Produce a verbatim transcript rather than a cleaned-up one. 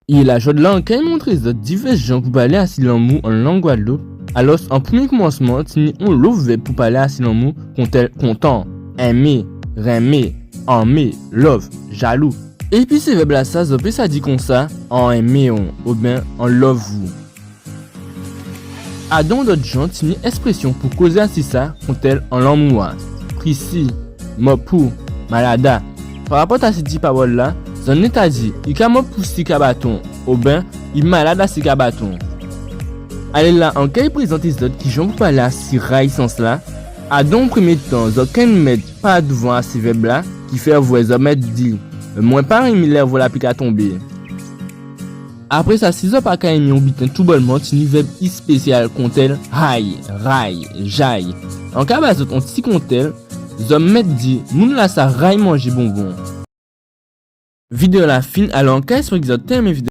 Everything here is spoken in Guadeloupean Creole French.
É la, jòdla, an kay montré zòt divès jan pou palé asi lanmou an lang Gwadloup. Alò, an prèmyé koumansman, tini onlo vèb pou palé asi lanmou, kontèl kontan, enmé, renmé, anmé, love, jalou. Épi sé vèb-lasa, zòt pé sa di konsa, an enmé-w, oben an love-ou. Adan on dòt jan, tini èspresyon pou kozé asi sa, kontèl an lanmou-a, prisi, mò pou, malada. Parapòt a sé ti pawòl-la, zòt ni ta di, i ka mò pou sik a baton, oben i malad a sik a baton. Alé la, an kay prézanté zòt kijan pou palé asi rayisans-la. Adan on prèmyé tan, zòt ké mèt pa douvan a sé vèb-la, ki fè vwè zòt mèt di, mwen pa enmé lè vwè lapli ka tonbé. Apré sa, si zòt pa ka enmé on biten toubòlman, tini vèb èspésyal kontèl hay, ray, jay. An ka ba zòt on ti kontèl, zòt mèt di, moun-lasa ray manjé bonbon. Vidéo-la fin, alò an ka èspéré ki zòt té enmé vidéo